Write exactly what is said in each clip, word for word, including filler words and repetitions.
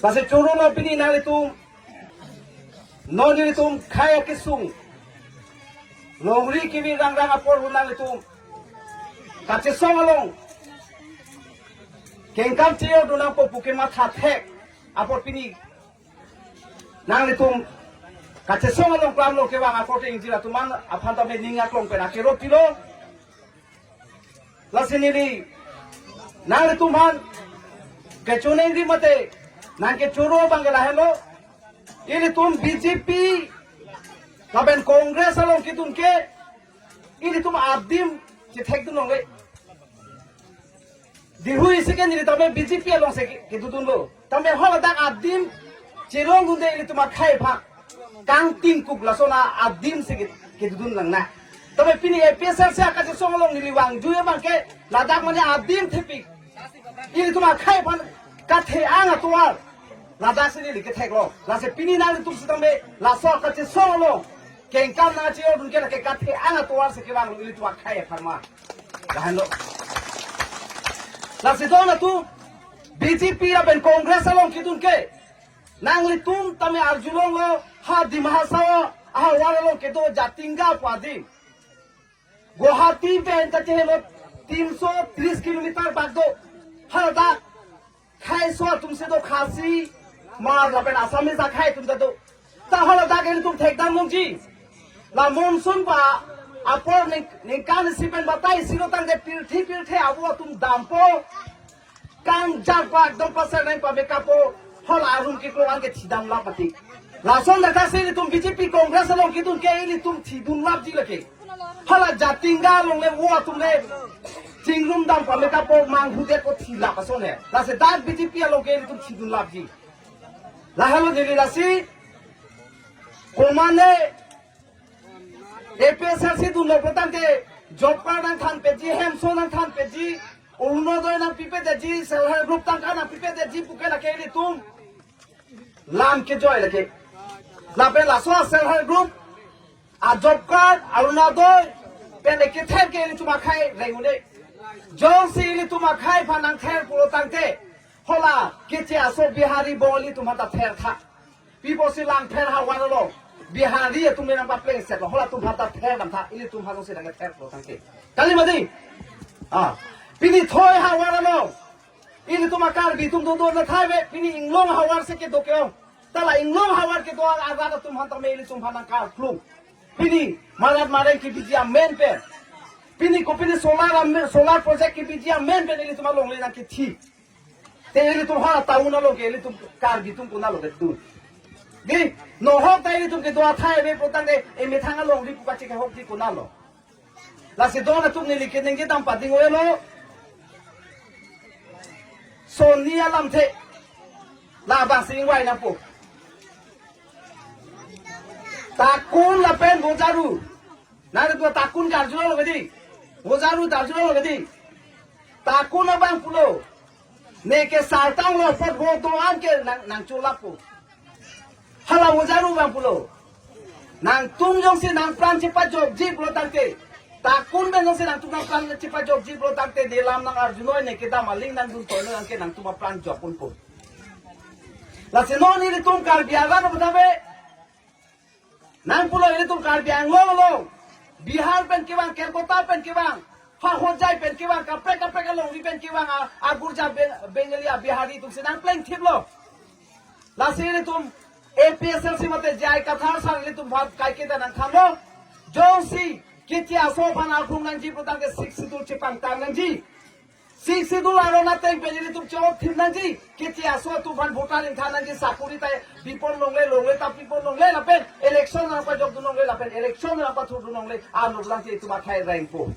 Lasi choro lo pini nanglitum, non nelitum khei akesung, longri kevir rangrang apor nanglitum kachesong along kengkam cheyordun nangpo pu kematha thek apor pini nanglitum kachesong along klam along kevang akorte ingjir atum an aphan tame ning aklong pen akero pilo. Lasi neli nanglitum aphan kechoningri mate nangkechoro abang ke lahenlo. Ilitum B J P lapen Congress along kedun ke ilitum adim chethekdun longle. Dihui si ke neli tame B J P alongsi ke, kedodunlo. Tame haladak adim cherong dunde ilitum akhei aphan. Kangtingkuk lason adim si ke, kedodun lang na. Tame pini A P H L C akachesong along neli vangjuji abang ke ladak mane adim thepik. Ilitum akhei aphan kathe-ang atovar. Ladak si neli ketheklo. Lasi pini nanglitum sitame laso akachesong along kengkam nangcheyordun ke lake kathe-ang atovar si kevanglo ilitum akhei aphan ma. Lahenlo. Lasi don atum B J P lapen Congress along kedun ke nanglitum tame arjulonglo ha Dima Hasao ahavar along kedo Jatinga pu adim. Guwahati pen kachehelo tinso tris kilometer bak do. Haladak kheiso atum si do Khasi, Hmar lapen Assamese akhei atum ta do. Ta haladak ilitum thekdam longji. La monsoon pa apor ning, ningkan isi pen batai isi lo tangte pirthe pirthe avo atum dampo. Kangjak pa ekdom pasar nai pa mekapo, hala arum keklo an ke thidam lap mati. Lason data si ilitum B J P Congress along kedun ke ilitum thidun lapji lake. Hala Jatinga along le vo atum le chingrum dam pa mekapo manghudet ko thilap ason he. Lasi dak B J P along ke ilitum thidun lapji. Lahelo neli lasi komatne A P H L C dunlo putangte job card nangthanpetji, hemso nangthanpetji, Orunodoi nangpipedetji, self help group tangka nangpipedetji pu ke lake ilitum lam kejoi lake. Lapen laso self help group a job card, Orunodoi pen ekether ke ilitum akhei reng un-e. Jongsi ilitum akhei aphan nangther pulo tangte, hala keche aso Bihari Bengali atum aphan ta thertha. Pi pusi Langpher havar along Bihari atum le nangpaplengsetlo, halatum aphan ta therdamtha, ilitum aphan jongsi nangkether pulo tangte. Kali mati? Ah. Pini Thoi havar along ilitum a Karbi atum dodun athai ave, pini Inglong havar si kedo ke-ong. Ta la Inglong havar kedo arat atum aphan tame ilitum aphan nangkarplung. Pini marat mareng kebiji amen pen, pini kopine solar amen, solar project kebiji amen pen ilitum alongle nangkethi. Te ilitum ha town along ke ilitum Karbi atum konatlo kedo? Di, nohok ta ilitum kedo athai ave putangte emethang alongri pu kachekehokji konatlo? Lasi don atum neli keningje dam pading oi lo. Sonni alamthe labangsi ingvai nangpo. Takun lapen Bojaru. Nangtum Takun karjulo ke di. Bojaru karjulo ke di. Takun abang pulo, neke sartang lo apot vo do-an ke nang, nangchulap po. Hala Bojaru abang pulo, nangtum jongsi nangpran chepajokji pulo tangte, Takun pen jongsi nangtum nangpran chepajokji pulo tangte, ne lam nangarjunoi, ne kedam aling nangdun toinoi, anke nangtum apran jok unpo. Lasi non ilitum Karbi arat atum ave. Nangpulo ilitum Karbi Anglong along, Bihar pen kevang, Kolkata pen kevang, ha Hojai pen kevang, kaprek kaprek alongri pen kevang, a, agurja Beng-, Bengali a Bihari atum si nangplengthiplo. Lasi ilitum A P H L C mate J I Kathar sar ilitum aphan kaiketa nangthanlo. Jongsi keche aso aphan arlung nangji putangte Sixth Schedule chepangtang nangji. Sixth Schedule aron ateng pen ilitum chot thim nangji. Keche aso atum aphan voter ingthan nangji, sakuri ta bipon longle, longle ta pipon longle, lapen election nangpajokdun longle, lapen election nangpathurdun longle, anuk lang si itum akhei rengpo.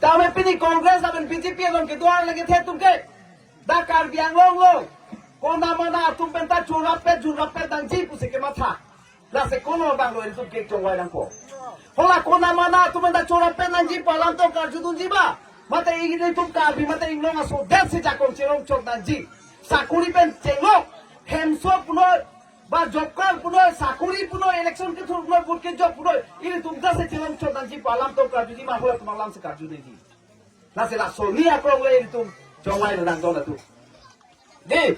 Tame pini Congress lapen B J P along kedo-an lake the atum ke, dak Karbi Anglong along konamana atum pen ta chorapet jurapet nangji pusi kematha. Lasi kono abang lo ilitum kechongvai nangpo? Hala konamana atum pen ta chorapet nangji pu alam tong karjudunji ba, mate ilitum Karbi mate Inglong asodet si jakong cherong chok nangji. Sakuri pen chenglok, hemso punoi, ba job card punoi, sakuri punoi, election kethur punoi, vote kejok punoi, ilitum ta si cherong chok nangji pu alam tong karjuji ma, halatum alam si karjudunji? Lasi la sonni akrong le ilitum chongvai nang don atum. Di,